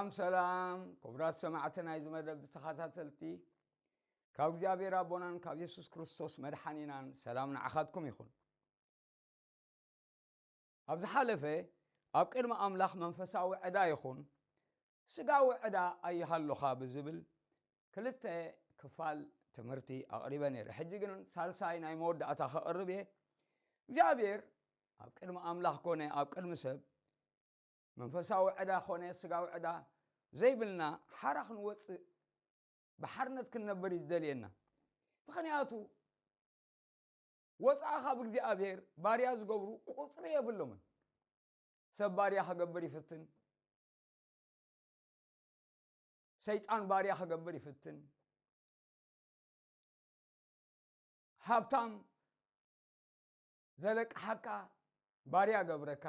ሰላም ሰላም፣ ክቡራት ሰማዕቲ ናይዚ መደብ ተኸታተልቲ፣ ካብ እግዚኣብሔር ኣቦናን ካብ የሱስ ክርስቶስ መድሓኒናን ሰላም ንዓኻትኩም ይኹን። ኣብ ዝሓለፈ ኣብ ቅድሚ ኣምላኽ መንፈሳዊ ዕዳ ይኹን ስጋዊ ዕዳ ኣይሃሎኻ ብዝብል ክልተ ክፋል ትምህርቲ ኣቕሪበ ነይረ። ሕጂ ግን ሳልሳይ ናይ መወዳእታ ከቕርብ እየ። እግዚኣብሔር ኣብ ቅድሚ ኣምላኽ ኮነ ኣብ ቅድሚ ሰብ መንፈሳዊ ዕዳ ኮነ ስጋዊ ዕዳ ዘይብልና ሓራ ክንወፅእ ብሓርነት ክንነብር እዩ ዝደልየና። ምኽንያቱ ወፃኢ ካብ እግዚኣብሔር ባርያ ዝገብሩ ቁፅሪ የብሎምን። ሰብ ባርያ ክገብር ይፍትን፣ ሰይጣን ባርያ ክገብር ይፍትን፣ ሃብታም ዘለቅሓካ ባርያ ገብረካ፣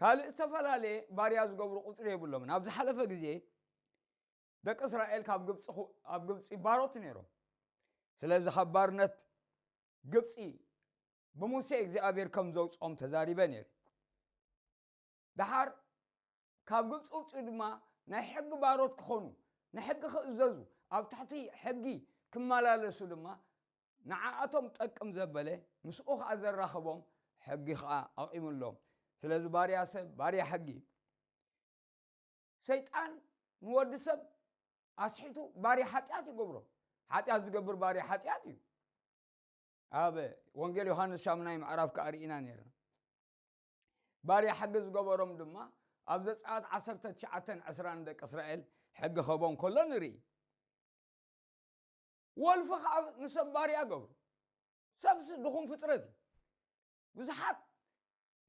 ካልእ ዝተፈላለየ ባርያ ዝገብሩ ቁፅሪ የብሎምን። ኣብ ዝሓለፈ ግዜ ደቂ እስራኤል ካብ ግብፂ ኹ- ኣብ ግብፂ ባሮት ነይሮም። ስለዚ ካብ ባርነት ግብፂ ብሙሴ እግዚኣብሔር ከም ዘውፅኦም ተዛሪበ ነይረ። ደሓር ካብ ግብፂ ውፅኡ ድማ ናይ ሕጊ ባሮት ክኾኑ፣ ንሕጊ ክእዘዙ፣ ኣብ ትሕቲ ሕጊ ክመላለሱ ድማ ንዓኣቶም ጠቅም ዘበለ ምስኡ ከዓ ዘራኸቦም ሕጊ ከዓ ኣቂሙሎም። ስለዚ ባርያ ሰብ ባርያ ሕጊ እዩ። ሰይጣን ንወዲ ሰብ ኣስሒቱ ባርያ ሓጢኣት ይገብሮ። ሓጢኣት ዝገብር ባርያ ሓጢኣት እዩ። ኣብ ወንጌል ዮሃንስ ሻምናይ ምዕራፍ ከዓ ርኢና ነይርና። ባርያ ሕጊ ዝገበሮም ድማ ኣብ ዘጸኣት ዓሰርተ ትሽዓተን ዕስራን ደቂ እስራኤል ሕጊ ከቦም ከሎ ንርኢ። ወልፊ ከዓ ንሰብ ባርያ ገብሩ። ሰብሲ ድኹም ፍጥረት እዩ። ብዙሓት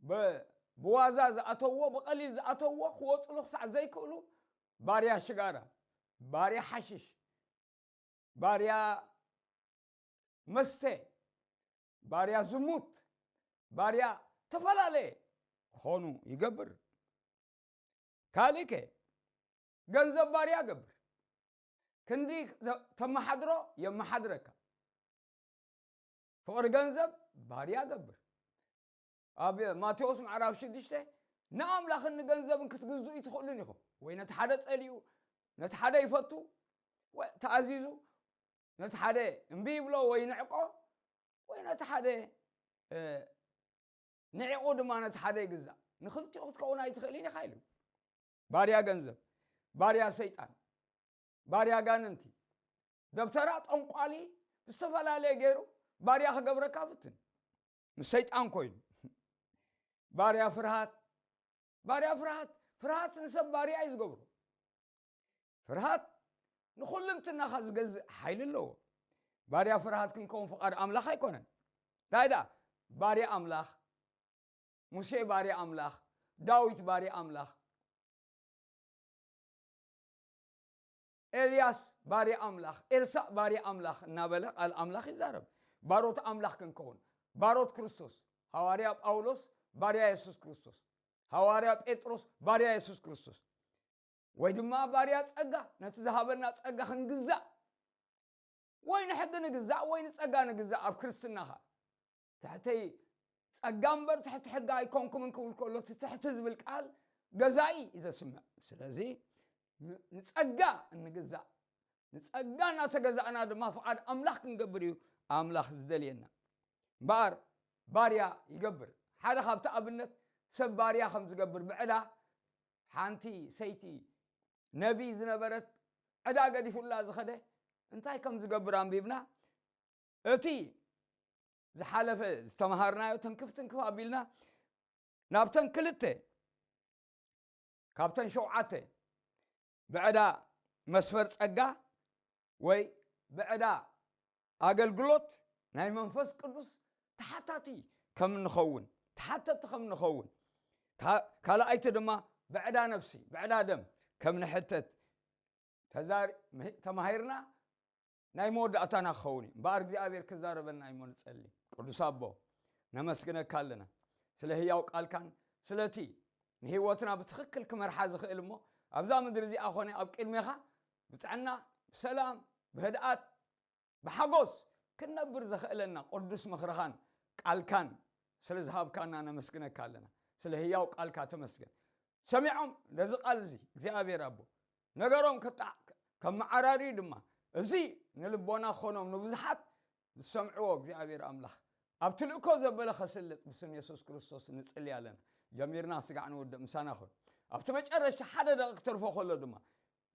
ብ- ብዋዛ ዝኣተውዎ ብቐሊል ዝኣተውዎ ክወፅሉ ክሳዕ ዘይክእሉ ባርያ ሽጋራ፣ ባርያ ሓሽሽ፣ ባርያ መስተ፣ ባርያ ዝሙት፣ ባርያ ተፈላለየ ክኾኑ ይገብር። ካልእከ ገንዘብ ባርያ ገብር። ክንዲ ተመሓድሮ የመሓድረካ። ፍቕሪ ገንዘብ ባርያ ገብር። ኣብ ማቴዎስ ምዕራፍ ሽዱሽተ ንኣምላኽን ንገንዘብን ክትግዝኡ ኣይትኽእሉን ኢኹም። ወይ ነቲ ሓደ ጸሊኡ ነቲ ሓደ ይፈቱ፣ ወይ ተኣዚዙ ነቲ ሓደ እምቢ ይብሎ ወይ ንዕቆ፣ ወይ ነቲ ሓደ ንዒቑ ድማ ነቲ ሓደ ይግዛእ። ንክልቲኡ ክትከውን ኣይትኽእልን ኢኻ ኢሉ። ባርያ ገንዘብ፣ ባርያ ሰይጣን፣ ባርያ ኣጋንንቲ፣ ደብተራ ጠንቋሊ ብዝተፈላለየ ገይሩ ባርያ ክገብረካ ፍትን ምስ ሰይጣን ኮይኑ። ባርያ ፍርሃት፣ ባርያ ፍርሃት፣ ፍርሃት ንሰብ ባርያ እዩ ዝገብሮ። ፍርሃት ንኹልንትናኻ ዝገዝእ ሓይሊ ኣለዎ። ባርያ ፍርሃት ክንከውን ፍቓድ ኣምላኽ ኣይኮነን። እንታይ ደኣ ባርያ ኣምላኽ፣ ሙሴ ባርያ ኣምላኽ፣ ዳዊት ባርያ ኣምላኽ፣ ኤልያስ ባርያ ኣምላኽ፣ ኤልሳእ ባርያ ኣምላኽ እናበለ ቃል ኣምላኽ ይዛረብ። ባሮት ኣምላኽ ክንከውን፣ ባሮት ክርስቶስ፣ ሃዋርያ ጳውሎስ ባርያ የሱስ ክርስቶስ፣ ሃዋርያ ጴጥሮስ ባርያ የሱስ ክርስቶስ። ወይ ድማ ባርያ ጸጋ፣ ነቲ ዝሃበና ጸጋ ክንግዛእ፣ ወይ ንሕጊ ንግዛእ ወይ ንጸጋ ንግዛእ። ኣብ ክርስትናኻ ትሕተይ ጸጋ እምበር ትሕቲ ሕጊ ኣይኮንኩምን ክብል ከሎ እቲ ትሕቲ ዝብል ቃል ገዛኢ እዩ ዘስምዕ። ስለዚ ን- ንጸጋ እንግዛእ፣ ንጸጋ እናተገዛእና ድማ ፍቓድ ኣምላኽ ክንገብር እዩ ኣምላኽ ዝደልየና። እምበኣር ባርያ ይገብር። ሓደ ካብቲ ኣብነት ሰብ ባርያ ከም ዝገብር ብዕዳ ሓንቲ ሰይቲ ነቢ ዝነበረት ዕዳ ገዲፉላ ዝኸደ እንታይ ከም ዝገብር ኣንቢብና። እቲ ዝሓለፈ ዝተምሃርናዮ ትንክፍ ትንክፍ ኣቢልና ናብተን ክልተ ካብተን ሸውዓተ ብዕዳ መስፈር ጸጋ ወይ ብዕዳ ኣገልግሎት ናይ መንፈስ ቅዱስ ተሓታቲ ከም እንኸውን፣ ተሓተቲ ከም እንኸውን፣ ካ- ካልኣይቲ ድማ ብዕዳ ነፍሲ፣ ብዕዳ ደም ከም ንሕተት ተዛሪ- ምህ- ተማሂርና። ናይ መወዳእታና ክኸውን እዩ እምበኣር እግዚኣብሔር ክዛረበና እሞ ንጸሊ። ቅዱስ ኣቦ ነመስግነካ ኣለና ስለ ህያው ቃልካን ስለቲ ንህይወትና ብትኽክል ክመርሓ ዝኽእል እሞ ኣብዛ ምድሪ እዚኣ ኾነ ኣብ ቅድሜኻ ብጥዕና ብሰላም ብህድኣት ብሓጎስ ክንነብር ዘኽእለና ቅዱስ ምኽርኻን ቃልካን ስለ ዝሃብካና ነመስግነካ ኣለና። ስለ ህያው ቃልካ ተመስገን። ሰሚዖም ነዚ ቃል እዚ እግዚኣብሔር ኣቦ ነገሮም ከጣዕ ከመዓራርዩ ድማ፣ እዚ ንልቦና ክኾኖም ንብዙሓት ዝሰምዕዎ እግዚኣብሔር ኣምላኽ ኣብቲ ልእኮ ዘበለ ከስልጥ ብስም የሱስ ክርስቶስ ንጽሊ ኣለና። ጀሚርና ስጋዕ ንውድእ ምሳና ኹን። ኣብቲ መጨረሻ ሓደ ደቂ ክተርፎ ከሎ ድማ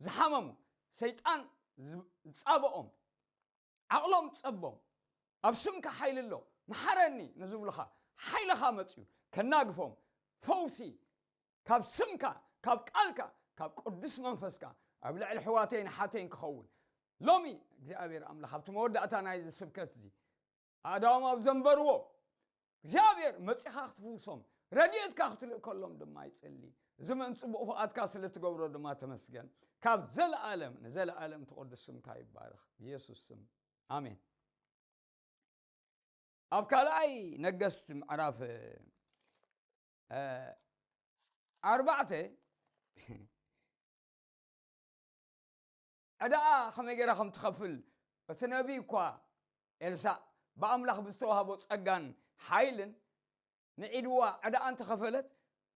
ዝሓመሙ ሰይጣን ዝ- ዝጻበኦም ዓቕሎም ጸቦም ኣብ ስምካ ሓይሊ ኣሎ መሓረኒ ንዝብሉኻ ሓይልኻ መጽዩ ከናግፎም ፈውሲ ካብ ስምካ ካብ ቃልካ ካብ ቅዱስ መንፈስካ ኣብ ልዕሊ ሕዋተይን ሓተይን ክኸውን ሎሚ እግዚኣብሔር ኣምላኽ ኣብቲ መወዳእታ ናይዚ ስብከት እዚ ኣእዳዎም ኣብ ዘንበርዎ እግዚኣብሔር መጺኻ ክትፍውሶም ረድኤትካ ክትልእከሎም ድማ ይጽሊ። እዚ ምእንቲ ጽቡቕ ፍቓድካ ስለ ትገብሮ ድማ ተመስገን። ካብ ዘለኣለም ንዘለኣለም እቲ ቅዱስ ስምካ ይባረኽ። ብየሱስ ስም ኣሜን። ኣብ ካልኣይ ነገስት ምዕራፍ እ፣ ኣርባዕተ ዕዳኣ ከመይ ገይራ ከም ትኸፍል እቲ ነቢይ እኳ ኤልሳእ ብኣምላኽ ብዝተዋህቦ ጸጋን ሓይልን ንዒድዋ ዕዳኣ እንተኸፈለት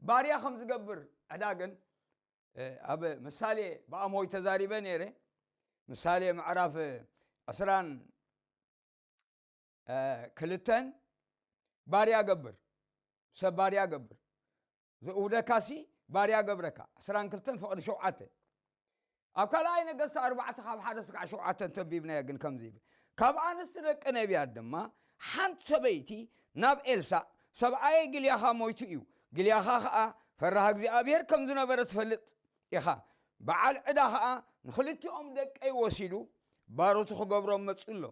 ባርያ ከም ዝገብር ዕዳ ግን እ፣ ኣብ ምሳሌ ብኣምሆይ ተዛሪበ ነይረ። ምሳሌ ምዕራፍ ዕስራን እ፣ ክልተን ባርያ ገብር ሰብ ባርያ ገብር ዝእውደካሲ ባርያ ገብረካ ዕስራን ክልተን ፍቕዲ ሸውዓተ ኣብ ካልኣይ ነገስቲ ኣርባዕተ ካብ ሓደ ስጋዕ ሸውዓተ እንተንቢብናዮ ግን ከምዚ ይብል ካብ ኣንስቲ ደቂ ነቢያት ድማ ሓንቲ ሰበይቲ ናብ ኤልሳእ ሰብኣየ ግልያኻ ሞይቱ እዩ ግልያኻ ኸዓ ፈራህ እግዚኣብሔር ከም ዝነበረ ትፈልጥ ኢኻ በዓል ዕዳ ኸዓ ንኽልቲኦም ደቀይ ወሲዱ ባሮቱ ክገብሮም መፅኡ ኣሎ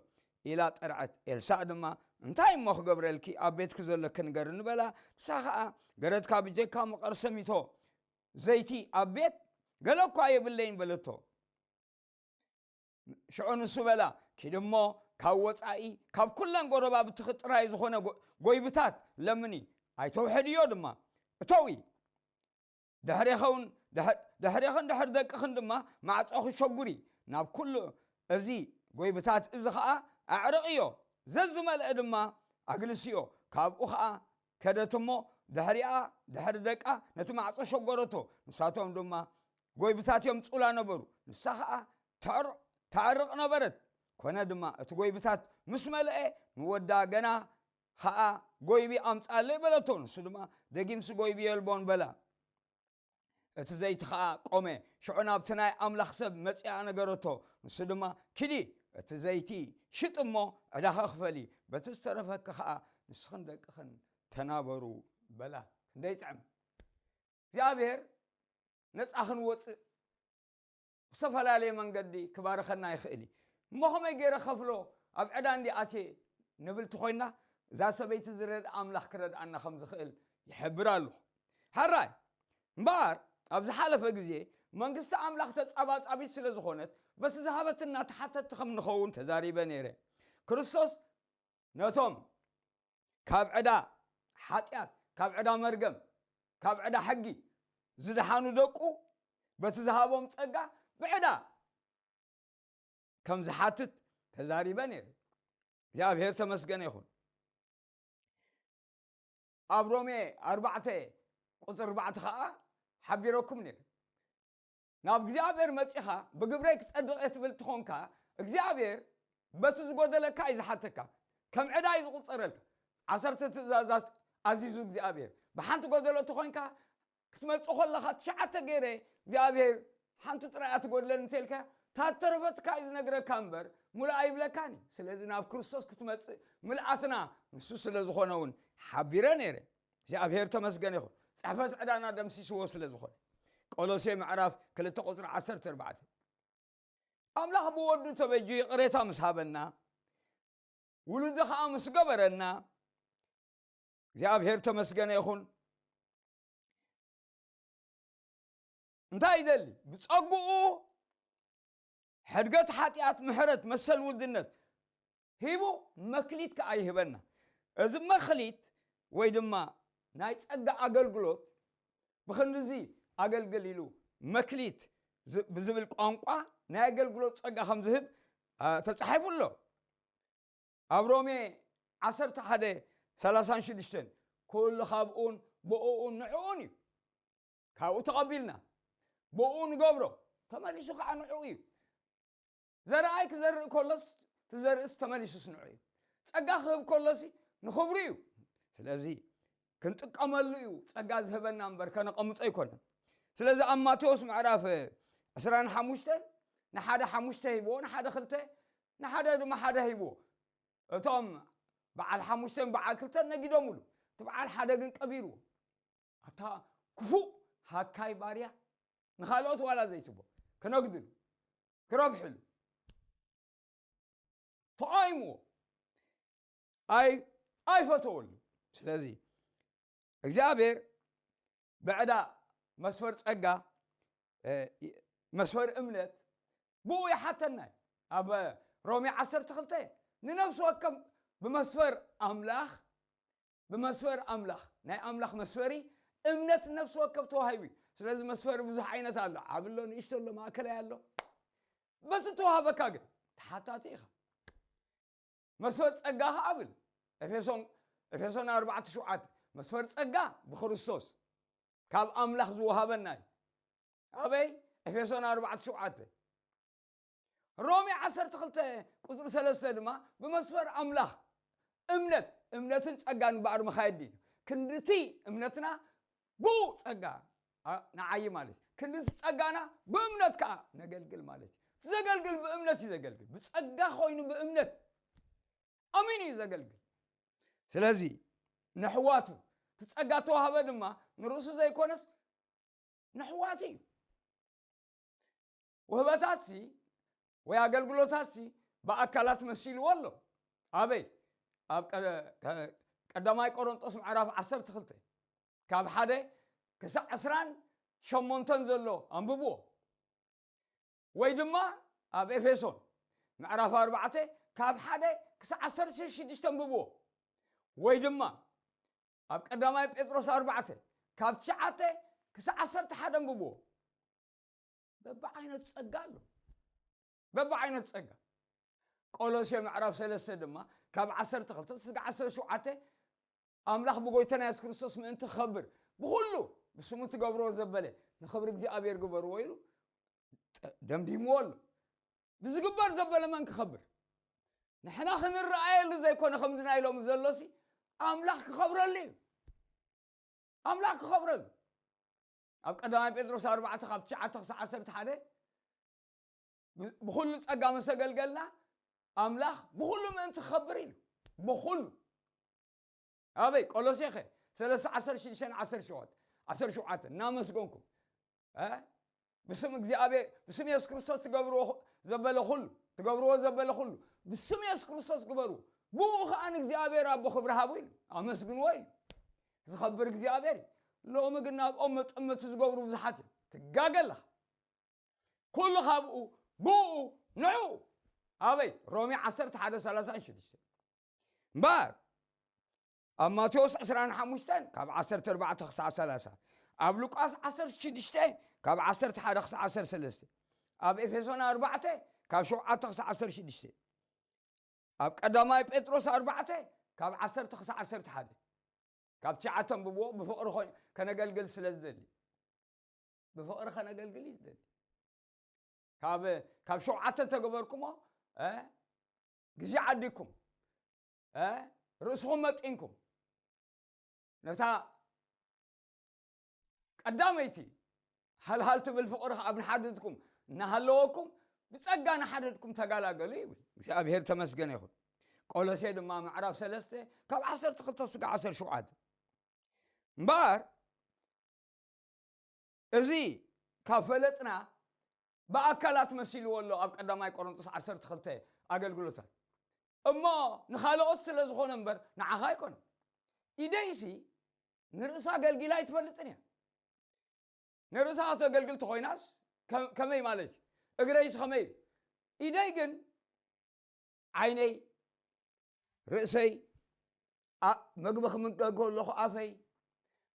ኢላ ጠርዐት። ኤልሳእ ድማ፣ እንታይ እሞ ክገብረልኪ ኣብ ቤትኪ ዘሎኪ ንገርኒ በላ። ንሳ ኸኣ፣ ገረድካ ብጀካ መቐር ሰሚቶ ዘይቲ ኣብ ቤት ገለ እኳ የብለይን በለቶ። ሽዑ ንሱ በላ፣ ኪድ እሞ ካብ ወጻኢ ካብ ኩለን ጎረባብትኺ ጥራይ ዝኾነ ጎ- ጎይብታት ለምኒ፣ ኣይተውሕድዮ ድማ፣ እተዊ። ድሕሬኸውን ድሕሬኽን ድሕር ደቅኽን ድማ ማዕጾኺ ሸጉሪ ናብ ኩሉ እዚ ጎይብታት እዚ ኸኣ ኣዕርቕዮ፣ ዘዝመልአ ድማ ኣግልስዮ። ካብኡ ኸኣ ከደት እሞ ድሕሪኣ ድሕሪ ደቃ ነቲ ማዕጾ ሸጎረቶ። ንሳቶም ድማ ጎይብታት የምጽኡላ ነበሩ። ንሳ ኸኣ ተዕርቕ ነበረት። ኮነ ድማ እቲ ጎይብታት ምስ መልአ ንወዳ ገና ኸኣ ጎይቢ ኣምጻለይ በለቶ። ንሱ ድማ ደጊምሲ ጎይቢ የልቦን በላ። እቲ ዘይቲ ኸኣ ቆመ። ሽዑ ናብቲ ናይ ኣምላኽ ሰብ መጺኣ ነገረቶ። ንሱ ድማ፣ ኪዲ፣ እቲ ዘይቲ ሽጢ እሞ ዕዳኺ ክፈሊ፣ በቲ ዝተረፈኪ ኸኣ ንስኽን ደቅኽን ተናበሩ በላ። ክንደይ ይጥዕም! እግዚኣብሔር ነጻ ክንወጽእ ብዝተፈላለየ መንገዲ ክባርኸና ይኽእል እዩ። እሞ ከመይ ገይረ ከፍሎ ኣብ ዕዳ እንዲ ኣትየ ንብል እንተኾይና እዛ ሰበይቲ ዝረድኣ ኣምላኽ ክረድኣና ከም ዝኽእል ይሕብር ኣለኹ። ሓራይ እምበኣር ኣብ ዝሓለፈ ግዜ መንግስቲ ኣምላኽ ተጻባጻቢት ስለ ዝኾነት በቲ ዝሃበትና ተሓተቲ ከም ንኸውን ተዛሪበ ነይረ። ክርስቶስ ነቶም ካብ ዕዳ ሓጢኣት ካብ ዕዳ መርገም ካብ ዕዳ ሕጊ ዝደሓኑ ደቁ በቲ ዝሃቦም ጸጋ ብዕዳ ከም ዝሓትት ተዛሪበ ነይረ። እግዚኣብሔር ተመስገነ ይኹን። ኣብ ሮሜ ኣርባዕተ ቁፅሪ ኣርባዕተ ኸዓ ሓቢረኩም ነይረ። ናብ እግዚኣብሔር መፂኻ ብግብረይ ክፀድቕ እየ ትብል ትኾንካ እግዚኣብሔር በቲ ዝጎደለካ እዩ ዝሓተካ። ከም ዕዳ እዩ ዝቁፀረልካ። ዓሰርተ ትእዛዛት ኣዚዙ እግዚኣብሔር ብሓንቲ ጎደሎ ተኾይንካ ክትመፅእ ከለኻ ትሽዓተ ገይረ እግዚኣብሔር ሓንቲ ጥራይ እያ ትጎድለኒ እንተልካ እታ ተረፈትካ እዩ ዝነግረካ እምበር ሙሉእ ኣይብለካን እዩ። ስለዚ ናብ ክርስቶስ ክትመፅእ ምልኣትና ንሱ ስለ ዝኾነ እውን ሓቢረ ነይረ። እግዚኣብሔር ተመስገን ይኹን። ፅሕፈት ዕዳና ደምሲስዎ ስለ ዝኾነ። ቆሎሴ ምዕራፍ ክልተ ቁፅሪ ዓሰርተ ኣርባዕተ ኣምላኽ ብወዱ ተበጁ ይቕሬታ ምስ ሃበና ውሉዱ ኸዓ ምስ ገበረና እግዚኣብሔር ተመስገነ ይኹን። እንታይ ይደሊ? ብጸጉኡ ሕድገት ሓጢኣት ምሕረት መሰል ውድነት ሂቡ መክሊት ከኣ ይህበና። እዚ መክሊት ወይ ድማ ናይ ጸጋ ኣገልግሎት ብኽንድዚ ኣገልግል ኢሉ መክሊት ዝ- ብዝብል ቋንቋ ናይ ኣገልግሎት ጸጋ ከም ዝህብ አ፣ ተጻሒፉ ኣሎ። ኣብ ሮሜ ዓሰርተ ሓደ ሰላሳን ሽዱሽተን ኩሉ ካብኡን ብእኡን ንዕኡን እዩ። ካብኡ ተቐቢልና ብኡ ንገብሮ። ተመሊሱ ከዓ ንዕኡ እዩ። ዘርኣይ ክዘርእ ከሎስ፣ እቲ ዘርእስ ተመሊሱስ ንዑ እዩ። ጸጋ ክህብ ከሎሲ ንኽብሩ እዩ። ስለዚ ክንጥቀመሉ እዩ ጸጋ ዝህበና እምበር ከነቐምጦ ኣይኮነን። ስለዚ ኣብ ማቴዎስ ምዕራፍ ዕስራን ሓሙሽተን ንሓደ ሓሙሽተ ሂብዎ፣ ንሓደ ክልተ፣ ንሓደ ድማ ሓደ ሂብዎ። እቶም በዓል ሓሙሽተን በዓል ክልተን ነጊዶምሉ፣ እቲ በዓል ሓደ ግን ቀቢርዎ። ኣታ ክፉእ ሃካይ ባርያ፣ ንኻልኦት ዋላ ዘይትቦ ክነግድሉ ክረብሕሉ ተቓይምዎ ኣይ ኣይፈተወሉ። ስለዚ እግዚኣብሔር ብዕዳ መስፈር ጸጋ፣ እ፣ መስፈር እምነት ብኡ ይሓተና እዩ። ኣብ ሮሜ ዓሰርተ ክልተ ንነፍሲ ወከፍ ብመስፈር ኣምላኽ፣ ብመስፈር ኣምላኽ፣ ናይ ኣምላኽ መስፈሪ እምነት ነፍሲ ወከፍ ተዋሂቡ እዩ። ስለዚ መስፈሪ ብዙሕ ዓይነት ኣሎ። ዓብ ኣሎ፣ ንእሽቶ ኣሎ፣ ማእከላይ ኣሎ። በቲ ተዋህበካ ግን ተሓታቲ ኢኻ። መስፈር ጸጋ ኸዓ ብል ኤፌሶን፣ ኤፌሶን ኣርባዕተ ሸውዓተ፣ መስፈር ጸጋ ብክርስቶስ ካብ ኣምላኽ ዝወሃበና እዩ። ኣበይ? ኤፌሶን ኣርባዕተ ሸውዓተ። ሮሜ ዓሰርተ ክልተ ቁጽሪ ሰለስተ ድማ ብመስፈር ኣምላኽ እምነት፣ እምነትን ጸጋን እምበኣር መኻየዲ እዩ። ክንድቲ እምነትና ብኡ ጸጋ፣ ኣ፣ ንዓዪ ማለት እዩ። ክንድቲ ጸጋና ብእምነት ከኣ ነገልግል ማለት እዩ። እቲ ዘገልግል ብእምነት እዩ ዘገልግል። ብጸጋ ኮይኑ ብእምነት ኣሚኑ እዩ ዘገልግል። ስለዚ ንሕዋቱ እቲ ጸጋ ተዋህበ ድማ ንርእሱ ዘይኮነስ ንሕዋቱ እዩ። ውህበታትሲ ወይ ኣገልግሎታትሲ ብኣካላት መሲልዎ ኣሎ። ኣበይ? ኣብ ቀ-፣ ቀ-፣ ቀዳማይ ቆሮንጦስ ምዕራፍ ዓሰርተ ክልተ ካብ ሓደ ክሳዕ ዕስራን ሸሞንተን ዘሎ ኣንብብዎ። ወይ ድማ ኣብ ኤፌሶን ምዕራፍ ኣርባዕተ ካብ ሓደ ክሳዕ ዓሰርተ ሽዱሽተ ኣንብብዎ። ወይ ድማ ኣብ ቀዳማይ ጴጥሮስ ኣርባዕተ ካብ ትሽዓተ ክሳዕ ዓሰርተ ሓደ ኣንብብዎ። በብዓይነቱ ጸጋ ኣሎ። በብዓይነቱ ጸጋ። ቆሎሴ ምዕራፍ ሰለስተ ድማ ካብ ዓሰርተ ክልተ እስከ ዓሰርተ ሸውዓተ ኣምላኽ ብጎይታና የሱስ ክርስቶስ ምእንቲ ክኸብር ብኹሉ ብስሙ ትገብርዎ ዘበለ ንኽብሪ እግዚኣብሔር ግበርዎ ኢሉ ጸ-፣ ደምዲምዎ ኣሎ። ብዝግበር ዘበለ መን ክኸብር? ንሕና ክንረኣየሉ ዘይኮነ ከምዚ ናይ ሎሚ ዘሎሲ ኣምላኽ ክኸብረሉ እዩ። ኣምላኽ ክኸብረሉ። ኣብ ቀዳማይ ጴጥሮስ ኣርባዕተ ካብ ትሽዓተ ክሳዕ ዓሰርተ ሓደ ብ-፣ ብኹሉ ጸጋ ምስ ኣገልገልና ኣምላኽ ብኹሉ ምእንቲ ክኸብር ኢሉ። ብኹሉ። ኣበይ? ቆሎሴኸ ሰለስተ ዓሰርተ ሽዱሽተ ዓሰርተ ሸውዓተ፣ ዓሰርተ ሸውዓተ፣ እናመስገንኩም፣ እ? ብስም እግዚኣብሔር፣ ብስም የሱስ ክርስቶስ ትገብርዎ ዘበለ ኩሉ፣ ትገብርዎ ዘበለ ኩሉ፣ ብስም የሱስ ክርስቶስ ግበርዎ። ብኡ ኸኣ ንእግዚኣብሔር ኣቦ ክብሪ ሃቡ ኢሉ፣ ኣመስግንዎ ኢሉ። ዝኸብር እግዚኣብሔር እዩ። ሎሚ ግን ናብኦም መጠመቲ ዝገብሩ ብዙሓት እዮም። ትጋገ ኣለኻ። ኩሉ ካብኡ፣ ብኡ፣ ንዕኡ። ኣበይ? ሮሜ ዓሰርተ ሓደ ሰላሳ ሽዱሽተ። እምበኣር ኣብ ማቴዎስ ዕስራን ሓሙሽተን ካብ ዓሰርተ ኣርባዕተ ክሳብ ሰላሳ፣ ኣብ ሉቃስ ዓሰርተ ሽዱሽተ ካብ ዓሰርተ ሓደ ክሳብ ዓሰርተ ሰለስተ፣ ኣብ ኤፌሶን ኣርባዕተ ካብ ሸውዓተ ክሳብ ዓሰርተ ሽዱሽተ፣ ኣብ ቀዳማይ ጴጥሮስ ኣርባዕተ ካብ ዓሰርተ ክሳብ ዓሰርተ ሓደ፣ ካብ ትሽዓተ ኣንብብዎ፣ ብፍቕሪ ኾይ-፣ ከነገልግል ስለ ዝደሊ። ብፍቕሪ ከነገልግል እዩ ዝደሊ። ካብ፣ ካብ ሸውዓተ እንተገበርኩሞ፣ እ፣ ግዜ ዓዲኩም፣ እ፣ ርእስኹም መጢንኩም፣ ነታ ቀዳመይቲ ሃልሃል ትብል ፍቕሪ ኣብ ንሓድትኩም እናሃለወኩም፣ ብጸጋ ንሓድትኩም ተጋላገሉ ይብል። እግዚኣብሔር ተመስገነ ይኹን። ቆሎሴ ድማ ምዕራፍ ሰለስተ ካብ ዓሰርተ ክልተ ስጋ ዓሰርተ ሸውዓተ። እምበኣር እዚ ካብ ፈለጥና ብኣካላት መሲልዎ ኣሎ ኣብ ቀዳማይ ቆሮንቶስ ዓሰርተ ክልተ ኣገልግሎታት። እሞ ንኻልኦት ስለ ዝኾነ እምበር ንዓኻ ኣይኮነን። ኢደይሲ ንርእሳ ኣገልጊላ ኣይትፈልጥን እያ። ንርእሳ ከተገልግል ተኾይናስ ከ-፣ ከመይ ማለት እዩ? እግረይስ ከመይ እዩ? ኢደይ ግን ዓይነይ፣ ርእሰይ፣ ኣ-፣ መግቢ ክምገብ ከለኹ ኣፈይ፣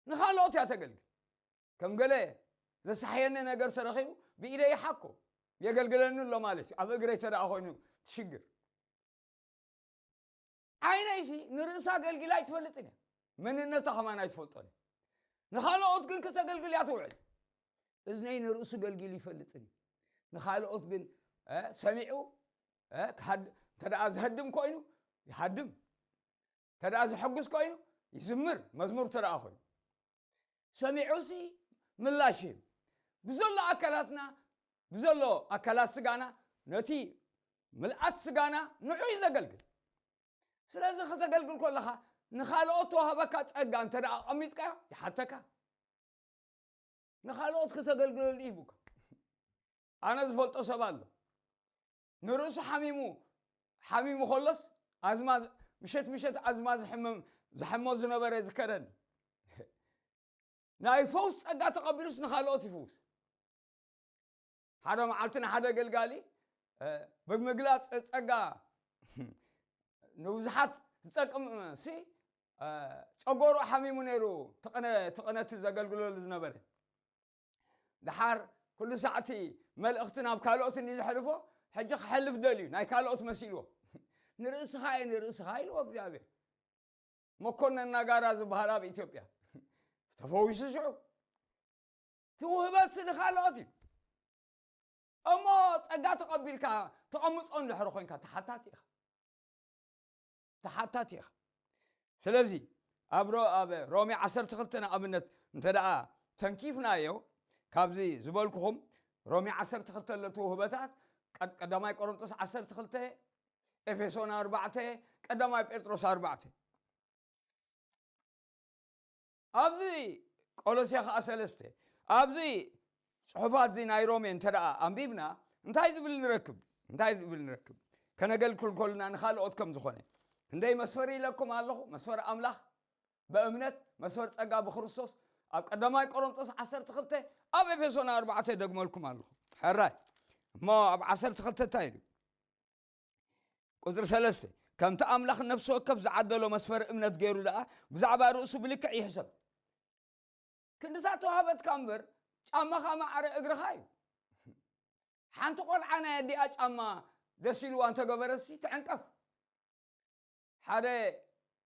ንኻልኦት እያ ተገልግል። ከም ገለ ዘሳሕየኒ ነገር ተረኺቡ ብኢደይ ይሓኮ፣ የገልግለኒ ኣሎ ማለት እዩ። ኣብ እግረይ ተደኣ ኮይኑ ትሽግር። ዓይነይሲ ንርእሳ ኣገልጊላ ኣይትፈልጥን እያ። መንነታ ከማን ኣይትፈልጦን እያ። ንኻልኦት ግን ከተገልግል እያ ትውዕል። እዝነይ ንርእሱ ገልጊሉ ይፈልጥን እዩ። ንኻልኦት ግን፣ እ፣ ሰሚዑ፣ እ፣ ክሃድ-፣ እንተ ደኣ ዝሃድም ኮይኑ ይሃድም፣ እንተ ደኣ ዘሐጉስ ኮይኑ ይዝምር፣ መዝሙር እንተ ደኣ ኮይኑ። ሰሚዑሲ ምላሽ ይህብ። ብዘሎ ኣካላትና፣ ብዘሎ ኣካላት ስጋና ነቲ ምልኣት ስጋና ንዑ እዩ ዘገልግል። ስለዚ ከተገልግል ከለኻ ንኻልኦት ተዋህበካ ጸጋ እንተ ደኣ ኣቐሚጥካዮ ይሓተካ። ንኻልኦት ክተገልግለሉ ይህቡካ። ኣነ ዝፈልጦ ሰብ ኣሎ። ንርእሱ ሓሚሙ፣ ሓሚሙ ከሎስ ኣዝማ፣ ምሸት ምሸት ኣዝማ ዝሕመም፣ ዝሕሞ ዝነበረ ይዝከረኒ። ናይ ፈውስ ጸጋ ተቐቢሉስ ንኻልኦት ይፍውስ። ሓደ መዓልቲ ንሓደ ኣገልጋሊ፣ እ፣ ብምግላጽ ጸጋ ንብዙሓት ዝጠቅም ሲ፣ እ፣ ጨጎሩ ሓሚሙ ነይሩ፣ ትቕነ-፣ ትቕነቲ ዘገልግለሉ ዝነበረ። ደሓር ኩሉ ሳዕቲ መልእኽቲ ናብ ካልኦት እንዲ ዘሕልፎ፣ ሕጂ ክሐልፍ ደልዩ፣ ናይ ካልኦት መሲልዎ። ንርእስኻ እየ፣ ንርእስኻ ኢልዎ እግዚኣብሔር። መኮነን ናጋራ ዝበሃል ኣብ ኢትዮጵያ ተፈዊሱ ሽዑ። እቲ ውህበት ንኻልኦት እዩ። እሞ ጸጋ ተቐቢልካ ተቐምጦ እንድሕሪ ኮይንካ ተሓታቲ ኢኻ። ተሓታቲ ኢኻ። ስለዚ ኣብ ሮ-፣ ኣብ ሮሜ ዓሰርተ ክልተ ንኣብነት እንተ ደኣ ተንኪፍናዮ፣ ካብዚ ዝበልኩኹም ሮሜ ዓሰርተ ክልተ ለቱ ውህበታት፣ ቀድ-፣ ቀዳማይ ቆሮንቶስ ዓሰርተ ክልተ፣ ኤፌሶን ኣርባዕተ፣ ቀዳማይ ጴጥሮስ ኣርባዕተ። ኣብዚ ቆሎሴ ኸዓ ሰለስተ፣ ኣብዚ ጽሑፋት እዚ ናይ ሮሜ እንተ ደኣ ኣንቢብና፣ እንታይ ዝብል ንረክብ? እንታይ ዝብል ንረክብ? ከነገልግል ከለና ንኻልኦት ከም ዝኾነ። ክንደይ መስፈር ኢለኩም ኣለኹ፣ መስፈር ኣምላኽ ብእምነት፣ መስፈር ጸጋ ብክርስቶስ፣ ኣብ ቀዳማይ ቆሮንቶስ ዓሰርተ ክልተ፣ ኣብ ኤፌሶን ኣርባዕተ ደግመልኩም ኣለኹ። ሕራይ። እሞ ኣብ ዓሰርተ ክልተ እንታይ ኢሉ? ቁጽሪ ሰለስተ፣ ከምቲ ኣምላኽ ነፍሲ ወከፍ ዝዓደሎ መስፈር እምነት ገይሩ ደኣ፣ ብዛዕባ ርእሱ ብልክዕ ይሕሰብ። ክንድታ ተዋህበትካ እምበር፣ ጫማኻ ማዕረ እግርኻ እዩ። ሓንቲ ቆልዓ ናይ ኣዲኣ ጫማ ደስ ኢልዋ እንተገበረሲ ትዕንቀፍ። ሓደ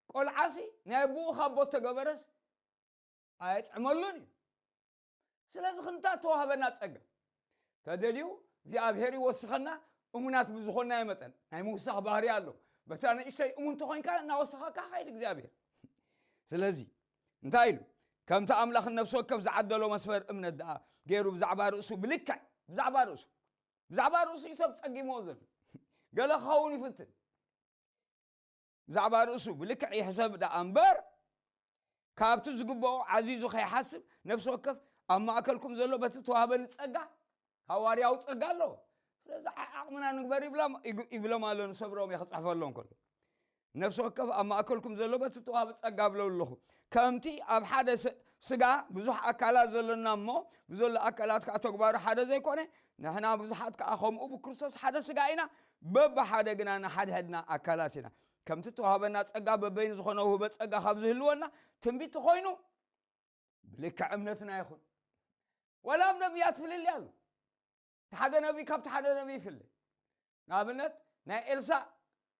ቆልዓሲ ናይ ኣቦኡ ካብ ቦት ተገበረስ ኣየጥዕመሉን እዩ። ስለዚ ክንታ ተዋህበና ጸጋ ተደልዩ እግዚኣብሔር ይወስኸና። እሙናት ብዝኾንናዮ መጠን ናይ ምውሳኽ ባህሪ ኣሎ። በታ ንእሽተይ እሙን ተኾይንካ እናወሰኸካ ኸይድ እግዚኣብሔር። ስለዚ እንታይ ኢሉ? ከምቲ ኣምላኽ ነፍሲ ወከፍ ዝዓደሎ መስፈር እምነት ደኣ ገይሩ ብዛዕባ ርእሱ ብልክዕ፣ ብዛዕባ ርእሱ፣ ብዛዕባ ርእሱ እዩ ሰብ ጸጊምዎ ዘሎ። ገለ ክኸውን ይፍትን። ብዛዕባ ርእሱ ብልክዕ ይሕሰብ ደኣ እምበር፣ ካብቲ ዝግብኦ ዓዚዙ ከይሓስብ፣ ነፍሲ ወከፍ ኣብ ማእከልኩም ዘሎ በቲ ተዋህበኒ ጸጋ፣ ሃዋርያዊ ጸጋ ኣለዎ። ስለዚ ዓ-፣ ዓቕምና ንግበር ይብላ-፣ ይግ-፣ ይብሎም ኣሎ ንሰብ ሮሜ ክጽሕፈሎም ከሎ። ነፍሲ ወከፍ ኣብ ማእከልኩም ዘሎ በቲ ተዋህበ ጸጋ እብሎ ኣለኹ። ከምቲ ኣብ ሓደ ስ-፣ ስጋ ብዙሕ ኣካላት ዘሎና እሞ፣ ብዘሎ ኣካላት ከኣ ተግባሩ ሓደ ዘይኮነ፣ ንሕና ብዙሓት ከኣ ከምኡ ብክርስቶስ ሓደ ስጋ ኢና፣ በብሓደ ግና ንሓድሕድና ኣካላት ኢና። ከምቲ ተዋህበና ጸጋ በበይኑ ዝኾነ ውህበ ጸጋ ካብ ዝህልወና፣ ትንቢት ተኾይኑ ብልክዕ እምነትና ይኹን። ዋላ ኣብ ነቢያት ፍልልይ ኣሎ። እቲ ሓደ ነቢይ ካብቲ ሓደ ነቢይ ይፍለ። ንኣብነት ናይ ኤልሳእ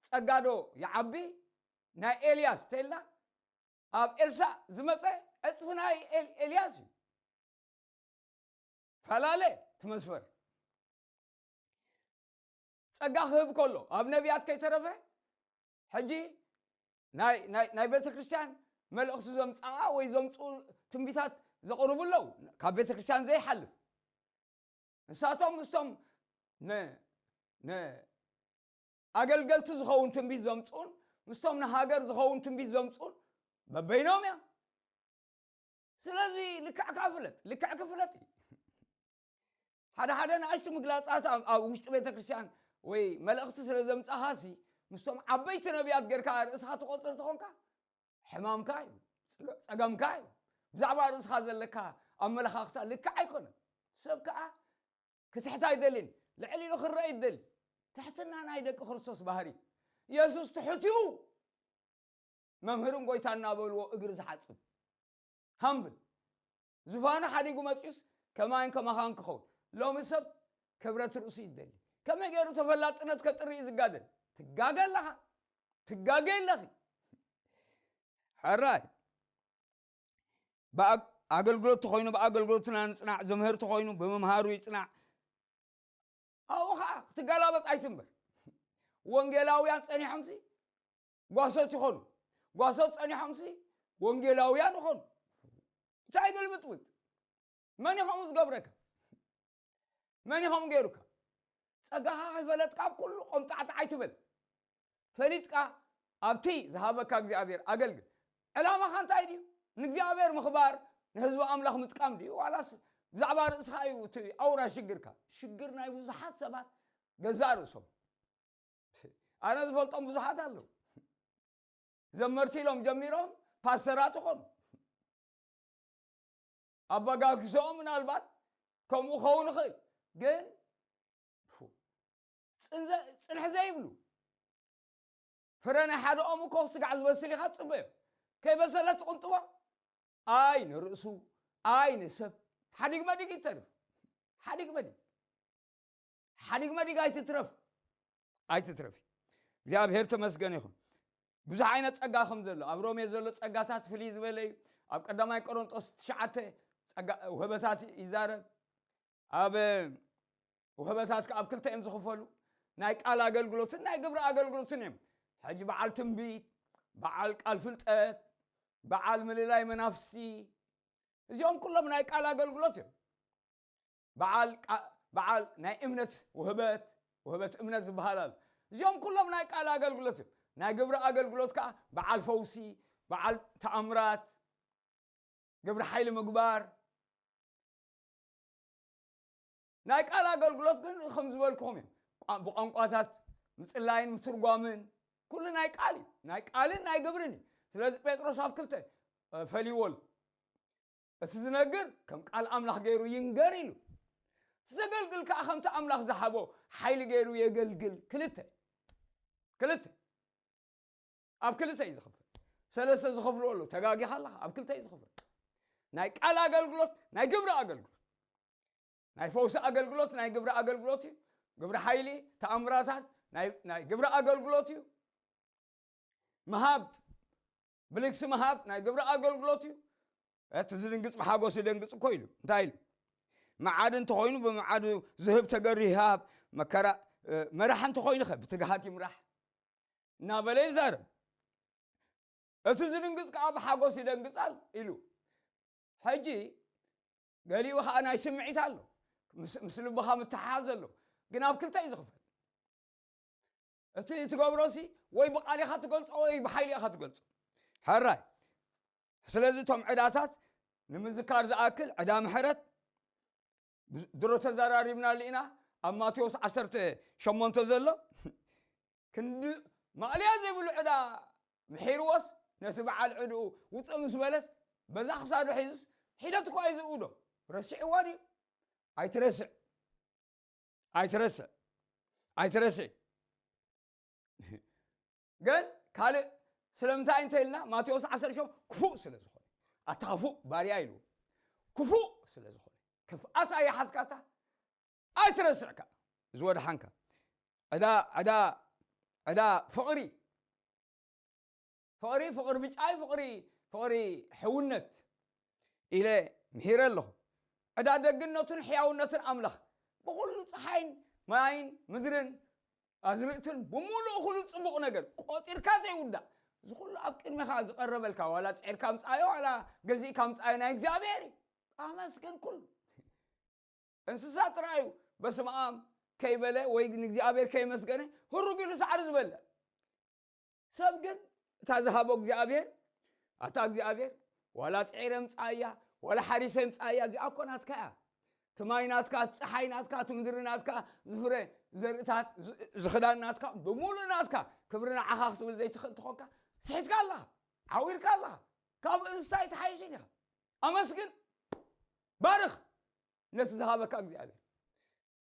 ጸጋ ዶ ይዓቢ? ናይ ኤልያስ ተኢልና፣ ኣብ ኤልሳእ ዝመጸ ዕጽፊ ናይ ኤል-፣ ኤልያስ እዩ። ፈላለ እቲ መስፈር። ጸጋ ክህብ ከሎ ኣብ ነቢያት ከይተረፈ፣ ሕጂ ናይ፣ ናይ፣ ናይ ቤተ ክርስቲያን መልእኽቲ ዘምጽኣ ወይ ዘምጽኡ ትንቢታት ዘቕርቡ ኣለዉ፣ ካብ ቤተ ክርስቲያን ዘይሓልፍ። ንሳቶም ምስቶም ን-፣ ን-፣ ኣገልገልቲ ዝኸውን ትንቢት ዘምጽኡን ምስቶም ንሃገር ዝኸውን ትንቢት ዘምጽኡን በበይኖም እዮም። ስለዚ ልክዕካ ፍለጥ፣ ልክዕኪ ፍለጢ። ሓደ ሓደ ንኣሽቱ ምግላጻት ኣብ፣ ኣብ ውሽጢ ቤተ ክርስቲያን ወይ መልእኽቲ ስለ ዘምጻኻሲ፣ ምስቶም ዓበይቲ ነቢያት ጌርካ ርእስኻ ትቖጽር ተኾንካ፣ ሕማምካ እዩ፣ ጸገ-፣ ጸገምካ እዩ። ብዛዕባ ርእስኻ ዘለካ ኣመለኻኽታ ልክዕ ኣይኮነን። ሰብ ከኣ ክትሕት ኣይደልን፣ ልዕል ኢሉ ክረአ ይደሊ። ትሕትና ናይ ደቂ ክርስቶስ ባህሪ። የሱስ ትሑት እዩ። መምህርን ጎይታ እናበልዎ እግሪ ዝሓጽብ። ሃምብል። ዝፋኑ ሓዲጉ መጺኡስ ከማይን ከማኻን ክኸውን። ሎሚ ሰብ ክብረት ርእሱ ይደሊ። ከመይ ገይሩ ተፈላጥነት ከጥሪ እዩ ዝጋደል? ትጋገ ኣለኻ። ትጋገ ኣለኺ። ሕራይ። ብኣግ-፣ ኣገልግሎት ተኾይኑ ብኣገልግሎትና ንጽናዕ፣ ዘምህር ተኾይኑ ብምምሃሩ ይጽናዕ። ኣብኡ ኸዓ ክትገላበጥ ኣይትንበር። ወንጌላውያን ጸኒሖምሲ ጓሶት ይኾኑ፣ ጓሶት ጸኒሖምሲ ወንጌላውያን ይኾኑ። እንታይ ግልብጥብጥ? መን ኢኸም ዝገብረካ? መን ኢኸም ገይሩካ? ጸጋኻ ከይፈለጥካ ኣብ ኩሉ ቆምጣዕጣዕ ኣይትበል። ፈሊጥካ ኣብቲ ዝሃበካ እግዚኣብሔር ኣገልግል። ዕላማኻ እንታይ ድዩ? ንእግዚኣብሔር ምኽባር፣ ንህዝቢ ኣምላኽ ምጥቃም ድዩ? ዋላስ ብዛዕባ ርእስኻ እዩ እቲ ኣውራ ሽግርካ? ሽግር ናይ ብዙሓት ሰባት ገዛእ ርእሶም። ኣነ ዝፈልጦም ብዙሓት ኣለዉ። ዘመርቲ ኢሎም ጀሚሮም ፓስተራት ይኾኑ። ኣበጋግሶኦም ምናልባት ከምኡ ክኸውን ይኽእል፣ ግን ጽንዘ-፣ ጽንሕ ዘይብሉ ፍረ ናይ ሓደ ኦም እኮ ስጋዕ ዝበስል ኢኻ ትጽበዮ። ከይበሰለት ትቕንጥቦ። ኣይ ንርእሱ፣ ኣይ ንሰብ። ሓዲግ መዲግ ይተርፍ። ሓዲግ መዲግ። ሓዲግ መዲግ ኣይትትረፍ። ኣይትትረፊ። እግዚኣብሔር ተመስገን ይኹን። ብዙሕ ዓይነት ጸጋ ከም ዘሎ፣ ኣብ ሮሜ ዘሎ ጸጋታት ፍልይ ዝበለ እዩ። ኣብ ቀዳማይ ቆሮንጦስ ትሽዓተ ጸጋ፣ ውህበታት ይዛረብ። ኣብ ውህበታት ከኣ ኣብ ክልተ እዮም ዝኽፈሉ። ናይ ቃል ኣገልግሎትን ናይ ግብሪ ኣገልግሎትን እዮም። ሕጂ በዓል ትንቢት፣ በዓል ቃል ፍልጠት፣ በዓል ምልላይ መናፍስቲ፣ እዚኦም ኩሎም ናይ ቃል ኣገልግሎት እዮም። በዓል ቃ-፣ በዓል ናይ እምነት ውህበት፣ ውህበት እምነት ዝበሃል ኣሎ። እዚኦም ኩሎም ናይ ቃል ኣገልግሎት እዮም። ናይ ግብሪ ኣገልግሎት ከኣ በዓል ፈውሲ፣ በዓል ተኣምራት፣ ግብሪ ሓይሊ ምግባር። ናይ ቃል ኣገልግሎት ግን ከም ዝበልኩኹም እዮም። ቋ-፣ ብቋንቋታት ምጽላይን ምትርጓምን ኩሉ ናይ ቃል እዩ። ናይ ቃልን ናይ ግብርን እዩ። ስለዚ ጴጥሮስ ኣብ ክልተ፣ እ፣ ፈልይዎ ኣሎ። እቲ ዝነግር ከም ቃል ኣምላኽ ገይሩ ይንገር ኢሉ። እቲ ዘገልግል ከኣ ከምቲ ኣምላኽ ዝሃቦ ሓይሊ ገይሩ የገልግል። ክልተ፣ ክልተ። ኣብ ክልተ እዩ ዝኽፈል። ሰለስተ ዝኸፍልዎ ኣለዉ። ተጋጊኻ ኣለኻ። ኣብ ክልተ እዩ ዝኽፈል። ናይ ቃል ኣገልግሎት፣ ናይ ግብሪ ኣገልግሎት። ናይ ፈውሲ ኣገልግሎት ናይ ግብሪ ኣገልግሎት እዩ። ግብሪ ሓይሊ፣ ተኣምራታት ናይ፣ ናይ ግብሪ ኣገልግሎት እዩ። ምሃብ፣ ብልግሲ ምሃብ ናይ ግብሪ ኣገልግሎት እዩ። እቲ ዝድንግጽ ብሓጎስ ይደንግጽ እኮ ኢሉ። እንታይ ኢሉ? መዓድ እንተኾይኑ ብምዓዱ ዝህብ ተገሪ ይሃብ፣ መከራ፣ እ፣ መራሕ እንተኾይኑ ኸ ብትግሃት ይምራሕ እናበለ ይዛረብ። እቲ ዝድንግጽ ከኣ ብሓጎስ ይደንግጻል ኢሉ። ሕጂ ገሊኡ ኸኣ ናይ ስምዒት ኣሎ። ምስ፣ ምስ ልብኻ ምትሓሓዝ ኣሎ። ግን ኣብ ክልተ እዩ ዝኽፈል። እቲ ትገብሮሲ ወይ ብቓል ኢኻ ትገልጾ ወይ ብሓይሊ ኢኻ ትገልጾ። ሕራይ። ስለዚ እቶም ዕዳታት ንምዝካር ዝኣክል ዕዳ ምሕረት ድሮ ተዘራሪብናሉ ኢና። ኣብ ማቴዎስ ዓሰርተ ሸሞንተ ዘሎ ክንዲ ማእለያ ዘይብሉ ዕዳ ምሒርዎስ ነቲ በዓል ዕድኡ ውፅእ ምስ በለስ በዛ ክሳዱ ሒዙስ ሒደት እኳ እዩ ዝእውዶ። ረሲዕዎ ድዩ? ኣይትረስዕ። ኣይትረስዕ። ኣይትረስዕ። ግን ካልእ ስለምንታይ እንተ ኢልና ማቴዎስ ዓሰርተ ሸሞንተ ክፉእ ስለ ዝኾነ። ኣታ ክፉእ ባርያ ኢሉ። ክፉእ ስለ ዝኾነ። ክፍኣት ኣይሓዝካታ። ኣይትረስዕካ። ዝወድሓንካ። ዕዳ፣ ዕዳ፣ ዕዳ ፍቕሪ። ፍቕሪ፣ ፍቕሪ ብጫይ፣ ፍቕሪ፣ ፍቕሪ ሕውነት ኢለ ምሂረ ኣለኹ። ዕዳ ደግነቱን ሕያውነትን ኣምላኽ ብኹሉ ጸሓይን ማይን ምድርን ኣዝርእትን ብምሉእ ኩሉ ጽቡቕ ነገር ቆጺርካ ዘይውዳእ፣ እዚ ኩሉ ኣብ ቅድሜኻ ዝቐረበልካ፣ ዋላ ጽዒርካ ምጻዮ፣ ዋላ ገዚእካ ምጻዮ ናይ እግዚኣብሔር እዩ። ኣመስግን ኩሉ። እንስሳ ጥራይ እዩ በስመ ኣብ ከይበለ ወይ ንእግዚኣብሔር ከየመስገነ ህሩግ ኢሉ ሳዕሪ ዝበልዕ። ሰብ ግን እታ ዝሃቦ እግዚኣብሔር፣ ኣታ እግዚኣብሔር፣ ዋላ ጽዒረ ምጻእያ፣ ዋላ ሓሪሰ ምጻእያ፣ እዚኣ እኮ ናትካ እያ። እቲ ማይ ናትካ፣ እቲ ጸሓይ ናትካ፣ እቲ ምድሪ ናትካ፣ ዝፍረ ዘርእታት፣ ዝ-፣ ዝኽዳን ናትካ፣ ብምሉእ ናትካ፣ ክብሪ ንዓኻ ክትብል ዘይትኽእል ተኾንካ፣ ስሒትካ ኣለኻ፣ ዓዊርካ ኣለኻ። ካብ እንስሳ ኣይትሓይሽን ኢኻ። ኣመስግን፣ ባርኽ ነቲ ዝሃበካ እግዚኣብሔር።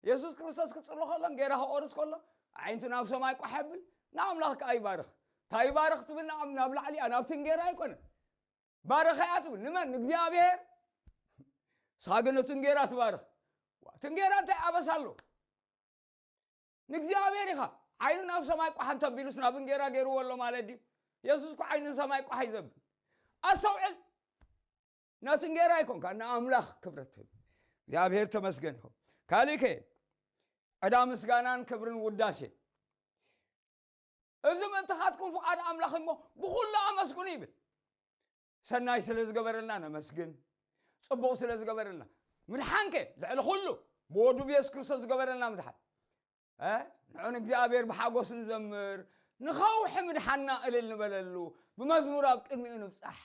የሱስ ክርስቶስ ክጽሎ ከሎ፣ እንጌራ ክቆርስ ከሎ፣ ኣዒንቱ ናብ ሰማይ ቋሕ የብል፣ ንኣምላኽ ከኣ ይባርኽ። እንታይ ይባርኽ ትብል? ናብ፣ ናብ ላዕሊ እያ፣ ናብቲ እንጌራ ኣይኮነን። ባርኽ እያ ትብል። ንመን? ንእግዚኣብሔር። ንስኻ ግን ነቲ እንጌራ ትባርኽ። ዋ፣ እቲ እንጌራ እንታይ ኣበሳ ኣለዎ? ንእግዚኣብሔር ኢኻ። ዓይኑ ናብ ሰማይ ቋሕ እንተቢሉስ ናብ እንጌራ ገይርዎ ኣሎ ማለት ድዩ? የሱስ እኮ ዓይኑ ንሰማይ ቋሕ እዩ ዘብል። ኣስተውዕል። ነቲ እንጌራ ኣይኮንካ ንኣምላኽ ክብረት ትህብ። እግዚኣብሔር ተመስገን ይኹን። ካልእ ከ ዕዳ ምስጋናን ክብርን ውዳሴ። እዚ ምእንትኻትኩም ፍቓድ ኣምላኽ እሞ ብኹሉ ኣመስግኑ ይብል። ሰናይ ስለ ዝገበረልና ነመስግን። ጽቡቕ ስለ ዝገበረልና። ምድሓንከ ልዕሊ ኩሉ ብወዱ ብየሱስ ክርስቶስ ዝገበረልና ምድሓን። እ? ንዑ ንእግዚኣብሔር ብሓጎስ ንዘምር፣ ንኸውሒ ምድሓንና እልል ንበለሉ፣ ብመዝሙር ኣብ ቅድሚኡ ንብጻሕ።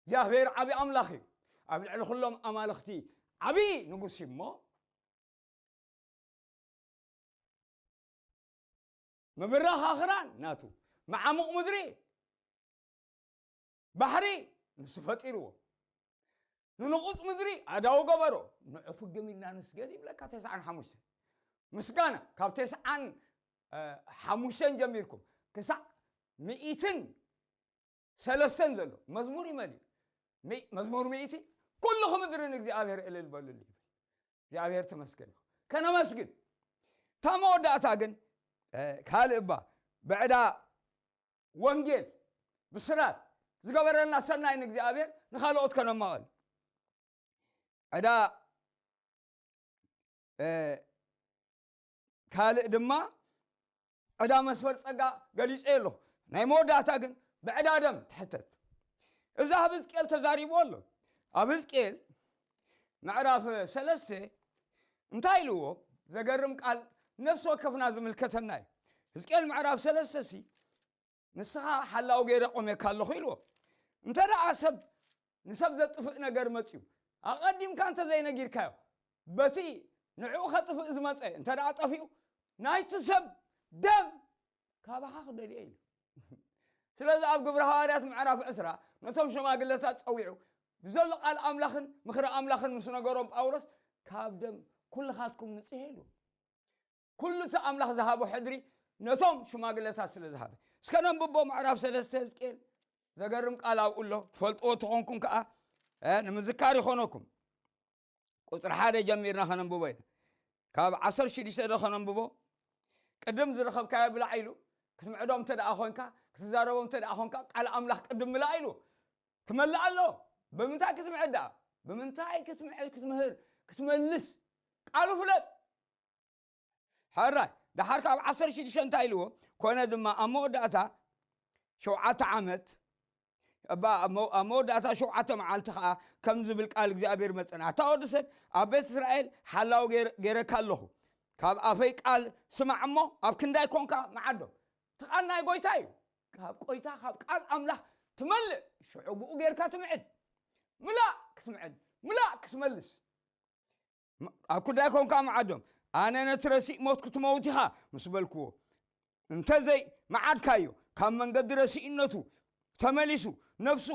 እግዚኣብሔር ዓቢ ኣምላኽ እዩ። ኣብ ልዕሊ ኩሎም ኣማልኽቲ ዓቢ ንጉስ እዩ እሞ፣ ምብራኽ ኣኽራን ናቱ፣ መዓሙቕ ምድሪ፣ ባሕሪ ንሱ ፈጢርዎ። ንንቑጽ ምድሪ ኣዳው ገበሮ። ንዑ ፍግም ኢልና ንስገድ ይብለካ። ተስዓን ሓሙሽተን ምስጋና ካብ ተስዓን፣ እ፣ ሓሙሽተን ጀሚርኩም ክሳዕ ሚእትን ሰለስተን ዘሎ መዝሙር ይመልእ። ሚ-፣ መዝሙር ሚእቲ፣ "ኩልኹም ምድሪ ንእግዚኣብሔር እልል በሉሉ" ይብል። እግዚኣብሔር ተመስገን። ከነመስግን። እታ መወዳእታ ግን፣ እ፣ ካልእ እባ ብዕዳ ወንጌል ብስራት ዝገበረልና ሰናይ ንእግዚኣብሔር ንኻልኦት ከነማቐል። ዕዳ፣ እ፣ ካልእ ድማ ዕዳ መስፈር ጸጋ ገሊጸ ኣለኹ። ናይ መወዳእታ ግን ብዕዳ ደም ትሕተት። እዛ ኣብ ህዝቅኤል ተዛሪቡ ኣሎ። ኣብ ህዝቅኤል ምዕራፍ ሰለስተ እንታይ ኢልዎ? ዘገርም ቃል ነፍሲ ወከፍና ዝምልከተና እዩ። ህዝቅኤል ምዕራፍ ሰለስተ ሲ ንስኻ ሓላው ገይረ ቆሜካ ኣለኹ ኢልዎ። እንተ ደኣ ሰብ ንሰብ ዘጥፍእ ነገር መጽዩ፣ ኣቐዲምካ እንተ ዘይነጊርካዮ፣ በቲ ንዕኡ ኸጥፍእ ዝመጸ እንተ ደኣ ጠፊኡ፣ ናይቲ ሰብ ደም ካባኻ ክደልዮ ኢሉ። ስለዚ ኣብ ግብሪ ሃዋርያት ምዕራፍ ዕስራ ነቶም ሽማግለታት ጸዊዑ፣ ብዘሎ ቃል ኣምላኽን ምኽሪ ኣምላኽን ምስ ነገሮም ጳውሎስ፣ ካብ ደም ኩልኻትኩም ንጽህ ኢሉ። ኩሉ እቲ ኣምላኽ ዝሃቦ ሕድሪ ነቶም ሽማግለታት ስለ ዝሃበ። እስከ ነንብቦ ምዕራፍ ሰለስተ ህዝቅኤል። ዘገርም ቃል ኣብኡ ኣሎ። ትፈልጥዎ ተኾንኩም ከኣ፣ እ፣ ንምዝካር ይኾነኩም። ቁጽሪ ሓደ ጀሚርና ከነንብቦ ኢና። ካብ ዓሰርተ ሽዱሽተ ዶ ከነንብቦ? ቅድም ዝረኸብካዮ ብላዕ ኢሉ፣ ክትምዕዶም እንተ ደኣ ኾንካ፣ ክትዛረቦም እንተ ደኣ ኾንካ፣ ቃል ኣምላኽ ቅድም ምላእ ኢሉ ክመልእ ኣሎ። ብምንታይ ክትምዕድ ደኣ? ብምንታይ ክትምዕድ፣ ክትምህር፣ ክትመልስ? ቃሉ ፍለጥ። ሕራይ፣ ደሓር ካብ ዓሰርተ ሽዱሽተ እንታይ ኢልዎ? ኮነ ድማ ኣብ መወዳእታ ሸውዓተ ዓመት፣ እባ ኣብ መ-፣ ኣብ መወዳእታ ሸውዓተ መዓልቲ ኸኣ ከም ዝብል ቃል እግዚኣብሔር መጸና። ኣታ ወዲ ሰብ፣ ኣብ ቤት እስራኤል ሓላው ገይረ-፣ ገይረካ ኣለኹ። ካብ ኣፈይ ቃል ስማዕ እሞ ኣብ ክንዳይ ኮንካ መዓዶ። እቲ ቃል ናይ ጐይታ እዩ። ካብ ጐይታ፣ ካብ ቃል ኣምላኽ ትመልእ። ሽዑ ብኡ ጌርካ ትምዕድ። ምላእ ክትምዕድ፣ ምላእ ክትመልስ። ም-፣ ኣብ ክንዳይ ኮንካ መዓዶም፣ ኣነ ነቲ ረሲእ ሞት ክትመውት ኢኻ ምስ በልክዎ፣ እንተዘይ መዓድካዮ፣ ካብ መንገዲ ረሲእነቱ ተመሊሱ ነፍሱ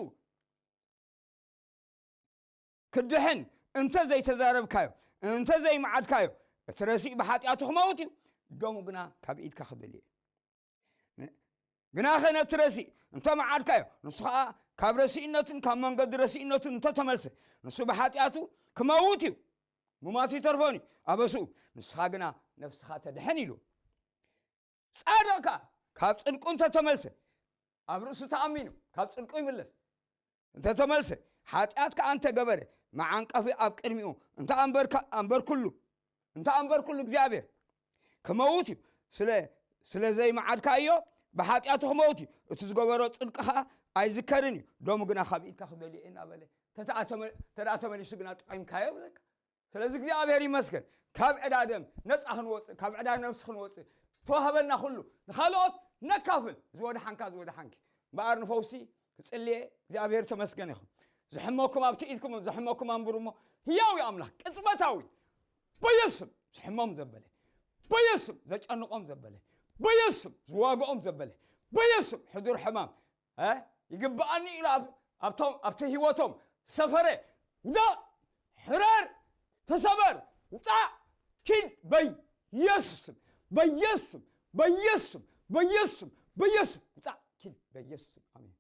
ክድሕን እንተ ዘይተዛረብካዮ፣ እንተ ዘይመዓድካዮ፣ እቲ ረሲእ ብሓጢኣቱ ክመውት እዩ፣ ደሙ ግና ካብ ኢድካ ክደልዮ እዩ። ን-፣ ግናኸ ነቲ ረሲእ እንተ መዓድካዮ፣ ንሱ ኸኣ ካብ ረሲእነቱን ካብ መንገዲ ረሲእነቱን እንተ ተመልሰ፣ ንሱ ብሓጢኣቱ ክመውት እዩ፣ ምሟት ይተርፎን እዩ፣ ኣበስኡ ንስኻ ግና ነፍስኻ ተድሕን ኢሉ። ጻድቕ ከኣ ካብ ጽድቁ እንተ ተመልሰ፣ ኣብ ርእሱ ተኣሚኑ ካብ ጽድቁ ይምለስ። እንተ ተመልሰ፣ ሓጢኣት ከኣ እንተ ገበረ፣ መዓንቀፊ ኣብ ቅድሚኡ እንተ ኣንበርካ-፣ ኣንበርኩሉ፣ እንተ ኣንበርኩሉ እግዚኣብሔር ክመውት እዩ። ስለ፣ ስለ ዘይመዓድካዮ ብሓጢኣቱ ክመውት እዩ። እቲ ዝገበሮ ጽድቂ ከኣ ኣይዝከርን እዩ። ደሙ ግና ካብ ኢድካ ክደልዮ እዩ እናበለ፣ ተተኣ ተመ-፣ ተደኣ ተመሊሱ ግና ጠቒምካዮ ይብለካ። ስለዚ እግዚኣብሔር ይመስገን። ካብ ዕዳ ደም ነጻ ክንወጽእ፣ ካብ ዕዳ ነፍሲ ክንወጽእ፣ ዝተዋህበና ኩሉ ንኻልኦት ነካፍል። ዝወድሓንካ፣ ዝወድሓንኪ። እምበኣር ንፈውሲ ክጽልየ እግዚኣብሔር ተመስገን ይኹን። ዝሕመኩም ኣብቲ ኢድኩም፣ ዝሕመኩም ኣንብሩ እሞ ህያው እዩ ኣምላኽ። ቅጽበታዊ። በየስም ዝሕሞም ዘበለ፣ በየስም ዘጨንቖም ዘበለ፣ በየስም ዝዋግኦም ዘበለ፣ በየስም ሕዱር ሕማም፣ እ፣ ይግብኣኒ ኢሉ ኣብ-፣ ኣብቶም፣ ኣብቲ ህይወቶም ሰፈረ፣ ውዳቕ፣ ሕረር፣ ተሰበር፣ ውጻእ፣ ኪድ፣ በየሱስም፣ በየሱስም፣ በየሱስም፣ በየሱስም፣ በየሱስም፣ ውጻእ፣ ኪድ፣ በየሱስም። ኣሜን።